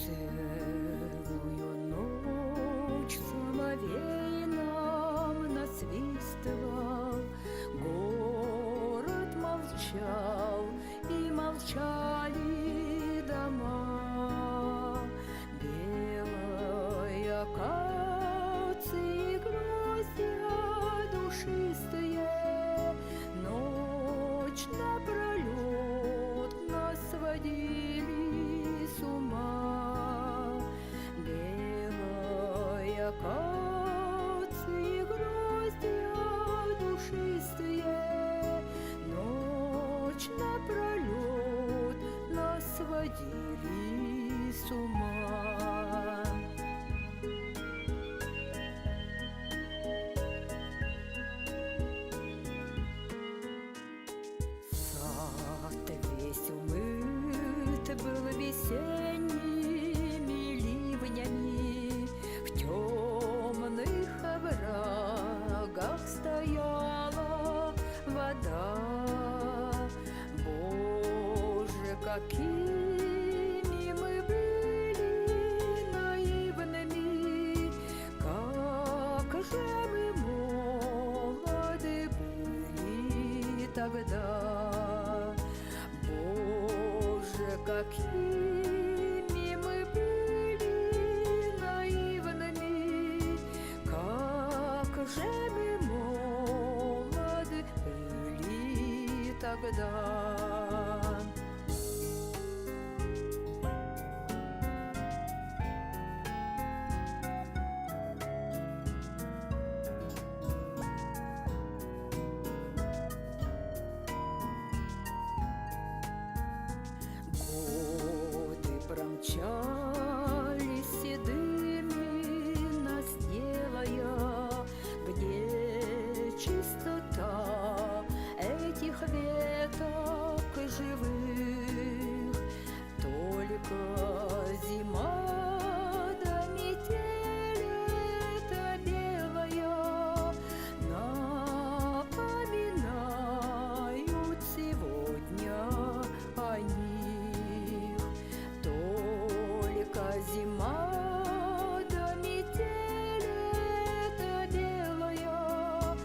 Целую ночь соловей нам насвистывал, Город молчал, и молчали дома. Белая акации гроздья душистые Ночь напролет нас сводили с ума. Белая акации гроздья душистые Ночь напролет нас сводили с ума. Сад весь умыт был весенними ливнями, В темных оврагах стояла вода. Боже, какими мы были наивными, Как же мы молоды были тогда. Боже, какими мы были наивными, Как же мы молоды были тогда. Годы промчались седыми нас делая, Где чистота этих веток живых? Только зима да метель эта белая Напоминают сегодня о них. Только зима да метель эта белая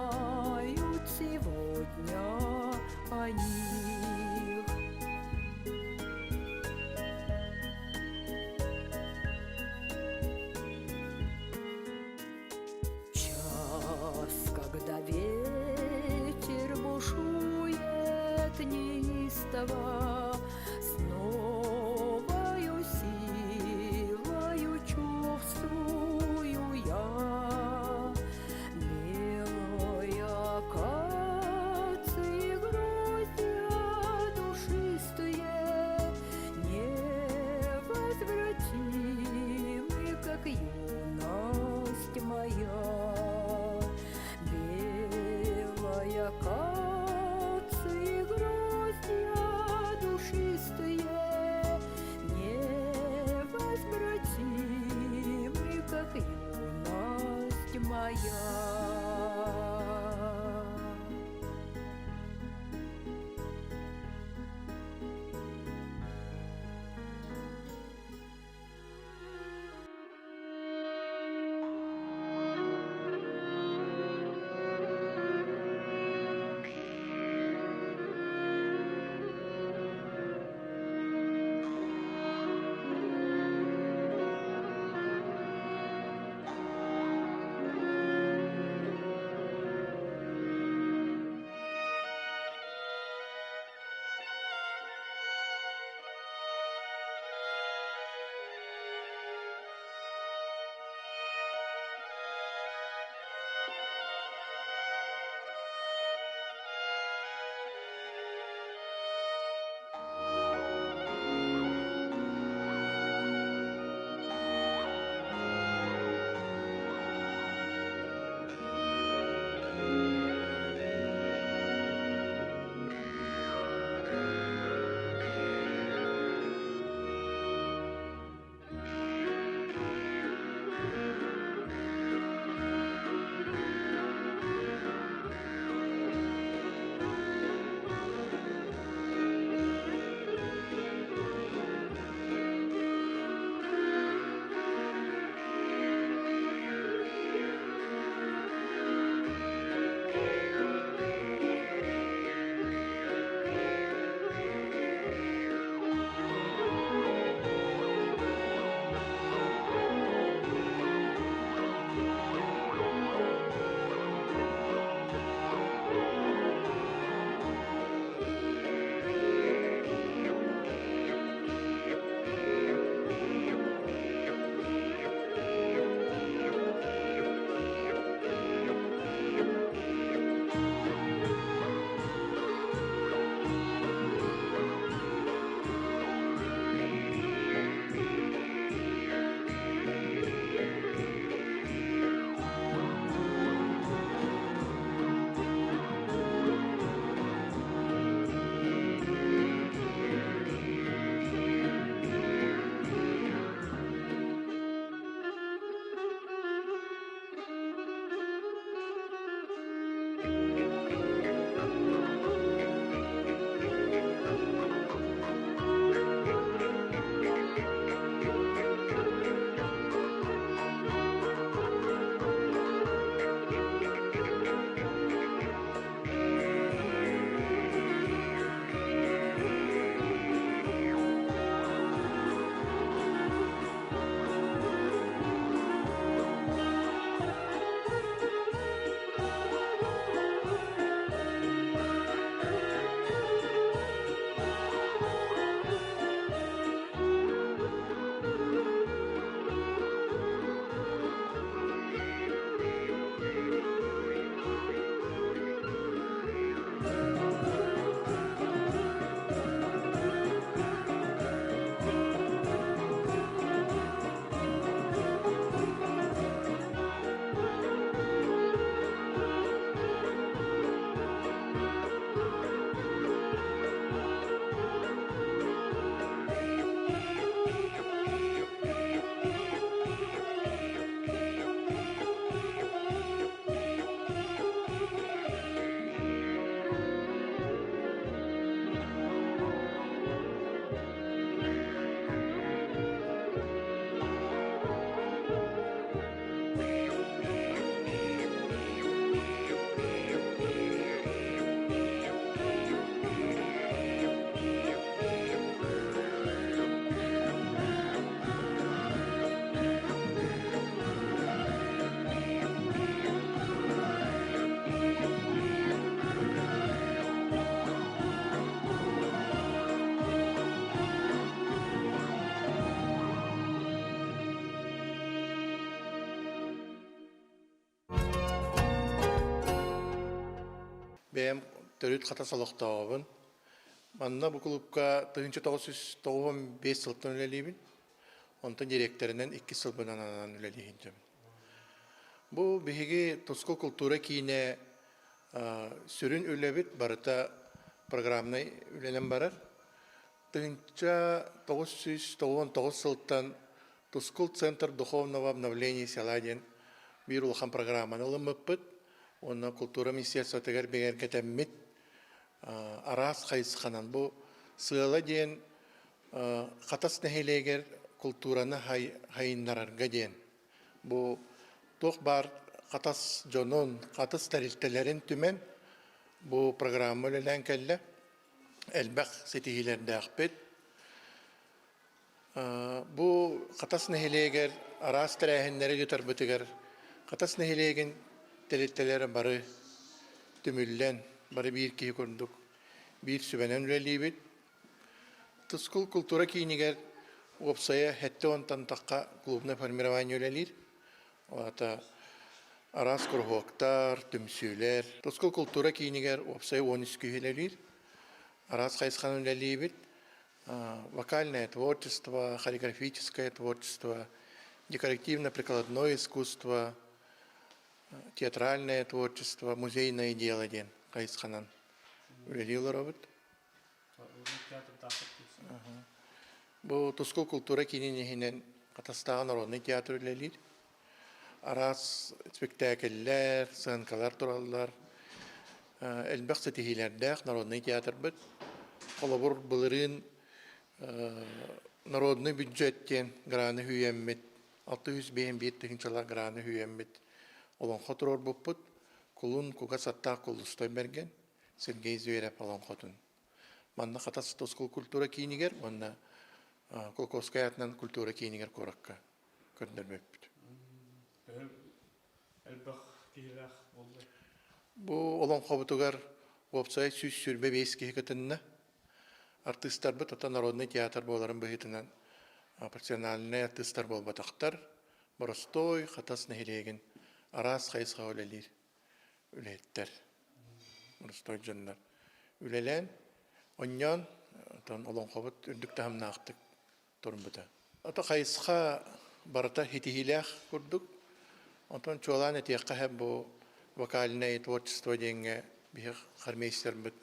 Напоминают сегодня о них. Час, когда ветер бушует неистово, С новою силою чувствую я Белая акации гроздья душистые Невозвратимы, как юность моя. Белая акации гроздья. Бэйэм төрүт Хатас олохтооҕобун. Манна бу кулуупка 1995 сылтан үлэлиибин. Онтон дириэктэринэн иккис сылбынан ананан үлэлии сылдьабын. Бу биһиги Тускул култуура киинэ сүрүн үлэбит барыта программнай үлэнэн барар. 1999 сылтан Тускул Центр духовного обновления села диэн биир улахан программаны ылыммыппыт уонна култуура министерствотыгар бигэргэтэммит араас хайысханан бу сыала диэн Хатас нэһилиэгэр култуураны хайыннарарга диэн бу туох баар Хатас дьонун, Хатас тэрилтэлэрин түмэн бу программа үлэлээн кэллэ. Элбэх ситиһиилэрдээхпит. Бу Хатас нэһилиэгэр араас тэрээһиннэри ыытарбытыгар Хатас нэһилиэгин тэрилтэлэрэ бары түмүллэн, бары биир киһи курдук биир сүбэнэн үлэлиибит. Тускул култуура киинигэр уопсайа сэттэ уонтан тахха клубное формирование үлэлиир. Ол аата араас куруһуоктар, түмсүүлэр. Тускул култуура киинигэр уопсайа 13 киһи үлэлиир. Араас хайысханан үлэлиибит. Вокальное творчество, хореографическое творчество, декоративно-прикладное искусство, театральное творчество, музейное дело диэн хайысханан үлэлии олоробут. Бу Тускул култуура киинин иһинэн Хатастааҕы народнай театр үлэлиир. Араас спектакльлэр, сыанкалар тураллар. Элбэх ситиһиилэрдээх народнай театрбыт. Холобур, былырыын народный бюджет диэн граны үүйэммит, 651 тыһыынчалаах граны үүйэммит олоҥхо туруорбуппут. Кулун кугас аттаах Куллустой Бэргэн, Сергей Зверев олоҥхотун. Манна Хатас Тускул культура киинигэр уонна Кулаковскай аатынан культура киинигэр куоракка көрдөрбөппүт. Элбэх киһилээх буолла. Бу олоҥхобутугар уопсай 125 киһи кытынна. Артыыстарбыт ата народный театр буоларын быһыытынан профессиональнай артыыстар буолбатахтар. Боростуой Хатас нэһилиэгин араас хайысхаҕа үлэлиир үлэһиттэр, боростуой дьоннор үлэлээн, онньоон, оттон олоҥхобут үрдүк таһымнаахтык турбута. Ото хайысха барыта ситиһиилээх курдук. Онтон чуолаан этиэххэ сөп бу вокальное творчество диэҥҥэ биһи хормейстербыт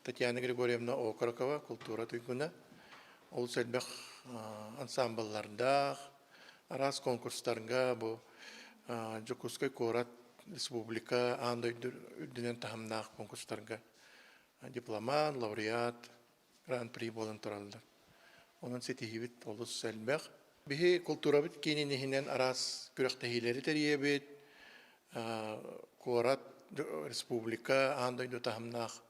Татьяна Григорьевна Окорокова култуура туйгуна олус элбэх ансамбллардаах, араас конкурстарга бу Дьокуускай куорат, республика, аан дойду үрдүнэн таһымнаах конкурстарга дипломант, лауреат, гран-при буолан тураллар. Онон ситиһиибит олус элбэх. Биһи култуурабыт киинин иһинэн араас күрэхтэһиилэри тэрийэбит, куорат, республика, аан дойду таһымнаах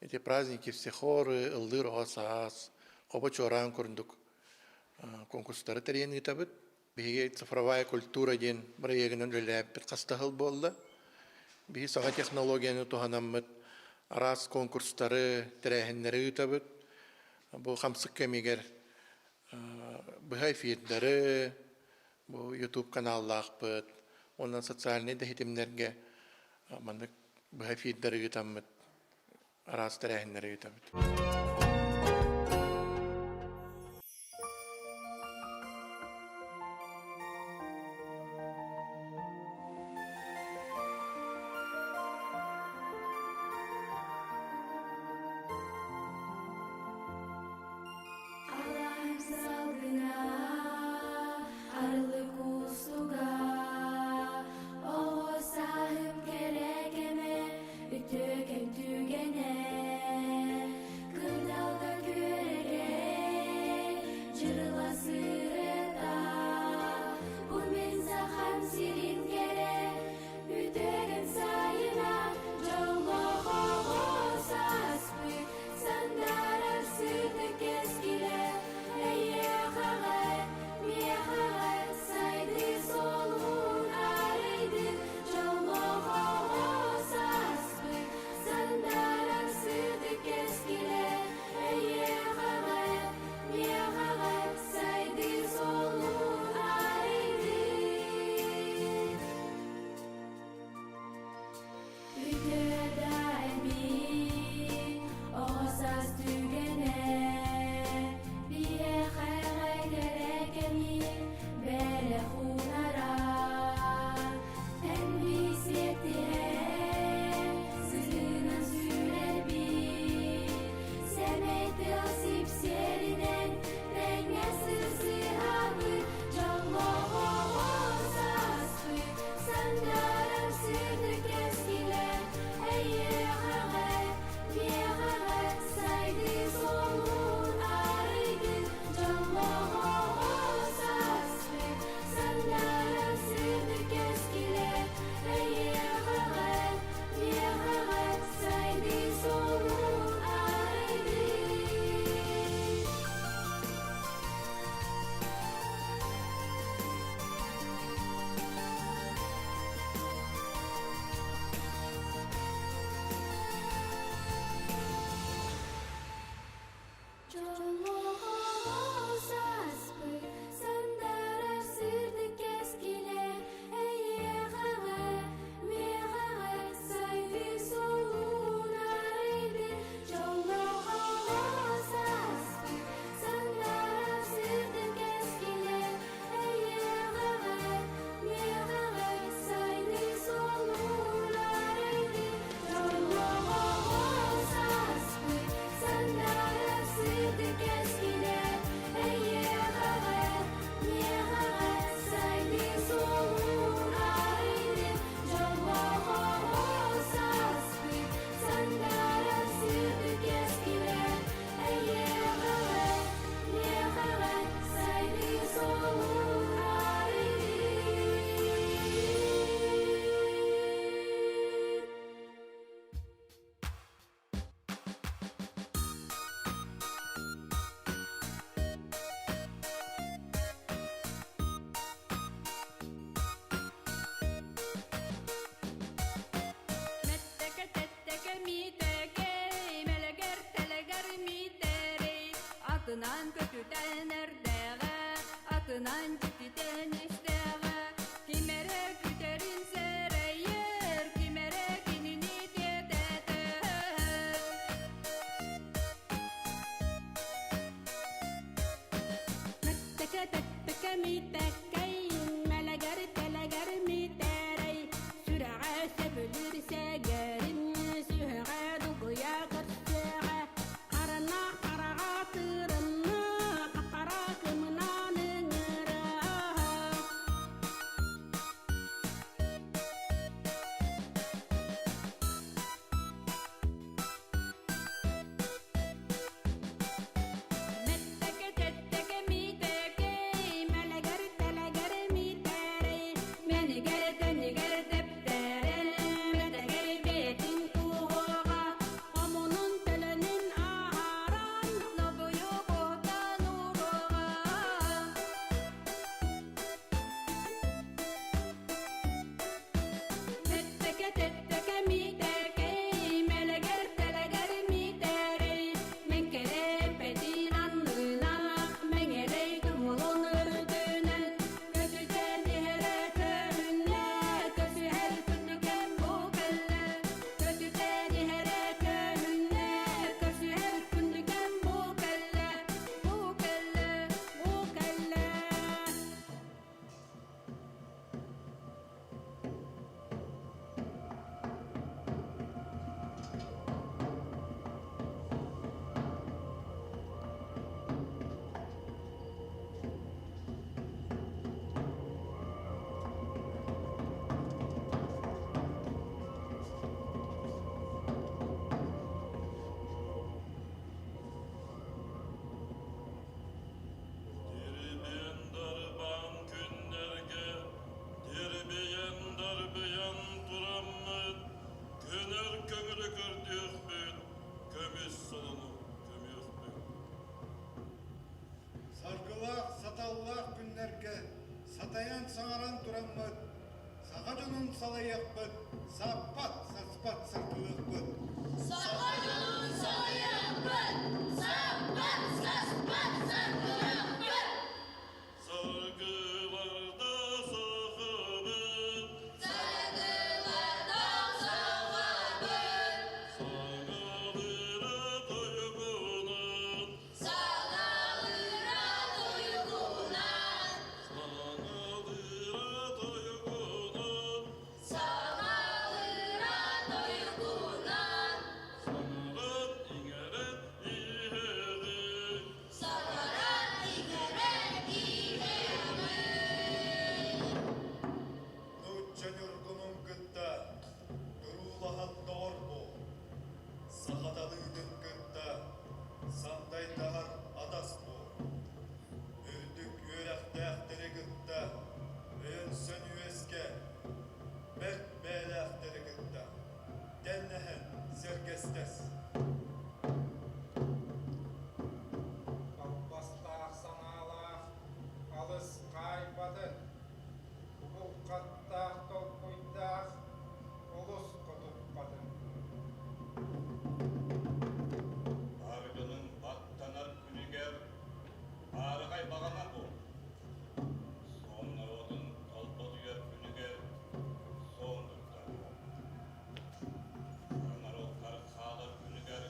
эти праздники все хоры, ыллыыр оҕо саас, хобо чуораан курдук конкурстары тэрийэн ыытабыт. Биһиги цифровая культура диэн бырайыагынан үлэлээбиппит хас да сыл буолла. Биһи саҥа технологияны туһанаммыт араас конкурстары, тэрээһиннэри ыытабыт. Бу хамсык кэмигэр быһа эфирдары, бу YouTube каналлаахпыт уонна социальнай да ситимнэргэ маннык быһа эфирдары ыытаммыт араас тэрээһиннэри ыытабыт. Алаһым салгына, арылы кустуга, оҕо сааһым кэрэ кэмэ, үтүөкэн түгэнэ. Саппат, саспат саргылыахпыт. Саха дьонун салайыахпыт! Саппат, саспат саргылыахпыт! Саргыларда сахабыт, Саргыларда сахабыт, саҥалыыра тойугунан, саҥалыыра тойугунан, саҥалыыра тойугунан, саҥалыыра тойугунан, саҥаран иҥэрэн иһэҕин. саҥаран иҥэрэн иһэҕин. Нуучча ньургунун кытта туруулаһан доҕор буол. Саха талыытын кытта сандайдаһар атас буол. Үрдүк үөрэхтээхтэри кытта өйөнсөн үөскэ, бэрт бэйэлээхтэри кытта тэннэһэн сэргэстэс. Албастаах санаалаах алыс хаайбатын, Булхаттаах толкуйдаах олус хотуппатын. Арыгының баттанар күнүгэр баарыҕай баҕана буол. Суон норуотун толботуйар күнүгэр суон туттар. Хара норуоттар хаалар күнүгэр.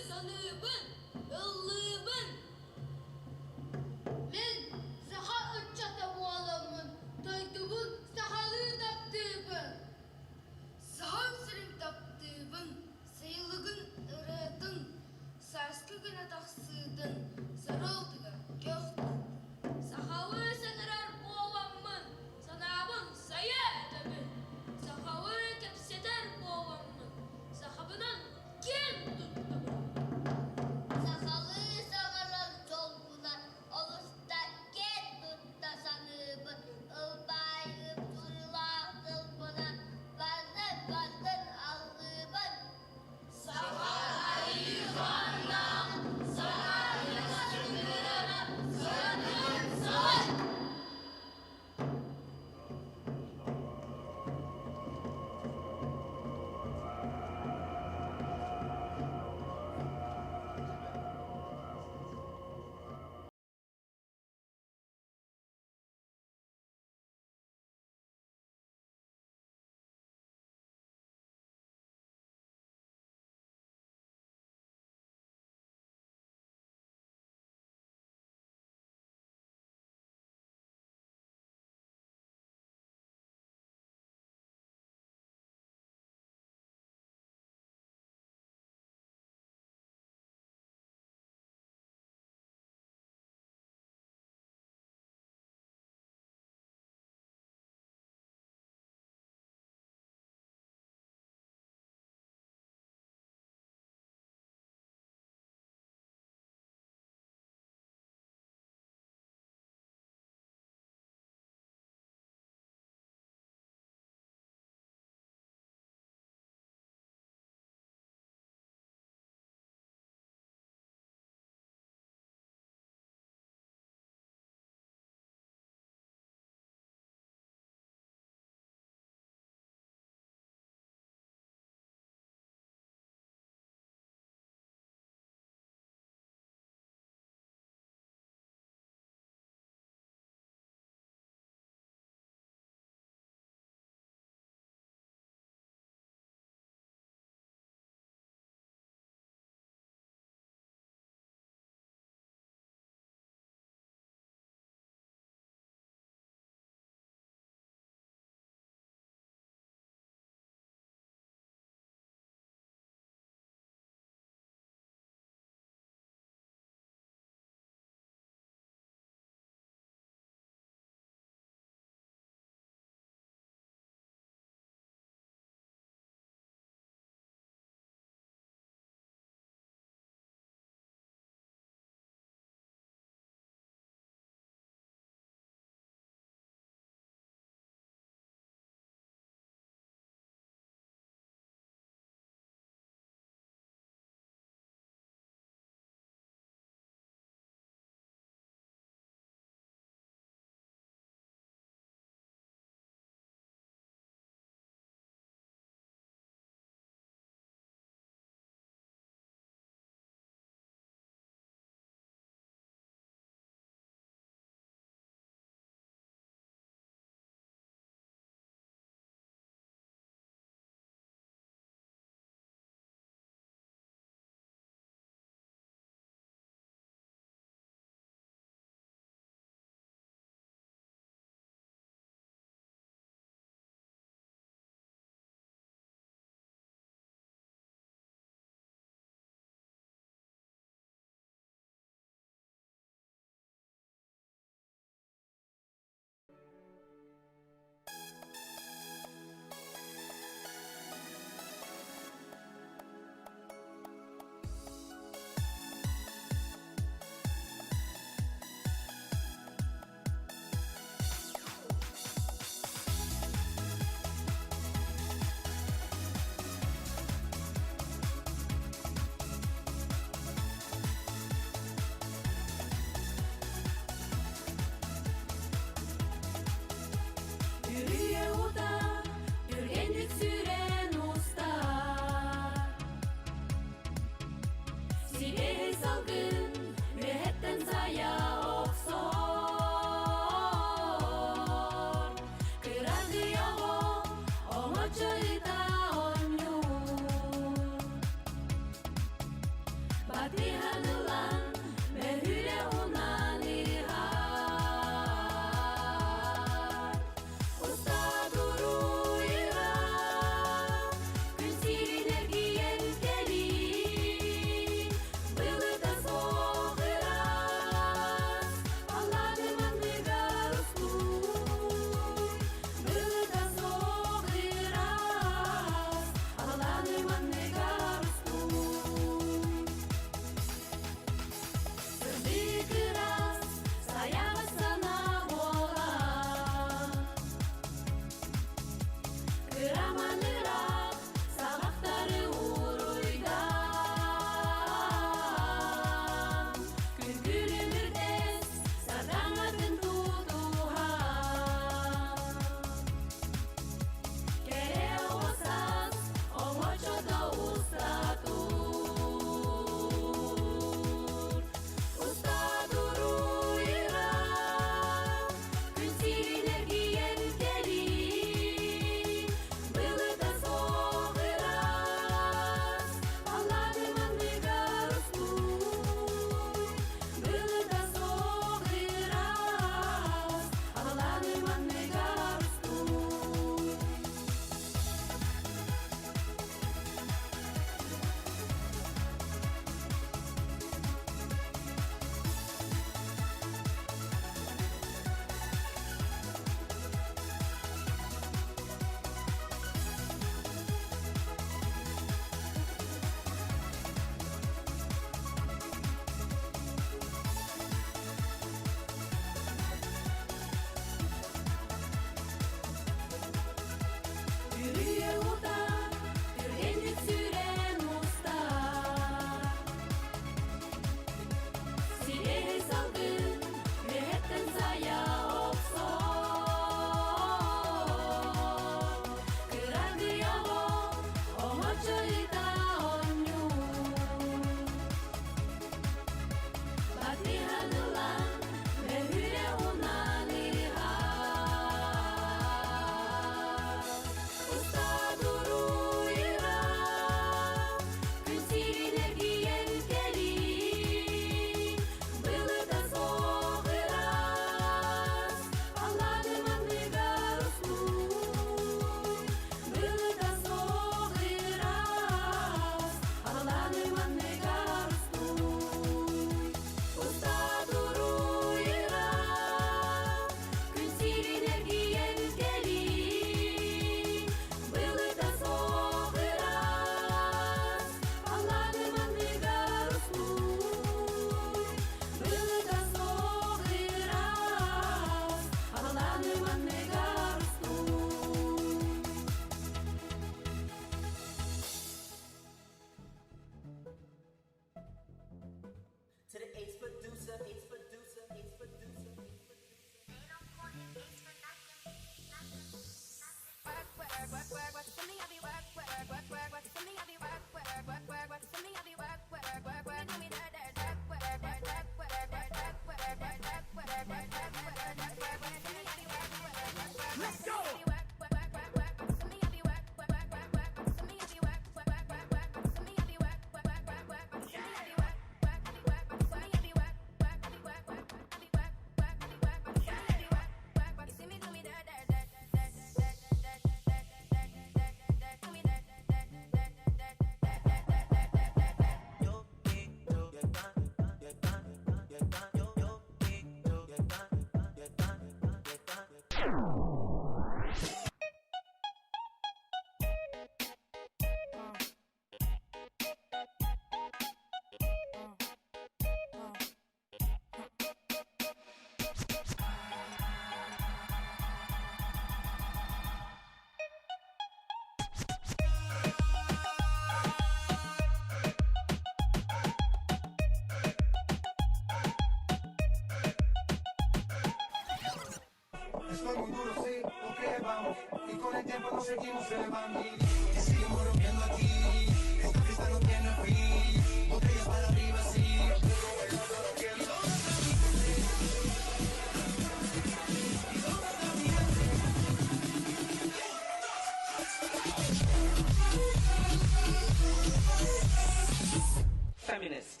Feminist.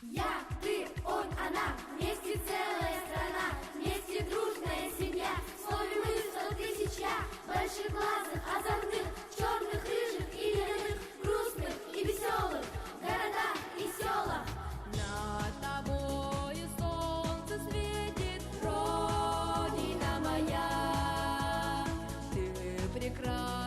Я, ты, он, она, вместе целая страна, вместе дружная семья. В слове мы 100 000 я, большеглазых, озорных, черных, рыжих и иных, грустных и веселых, в городах и селах. Над тобою солнце светит, Родина моя. Ты прекрасна.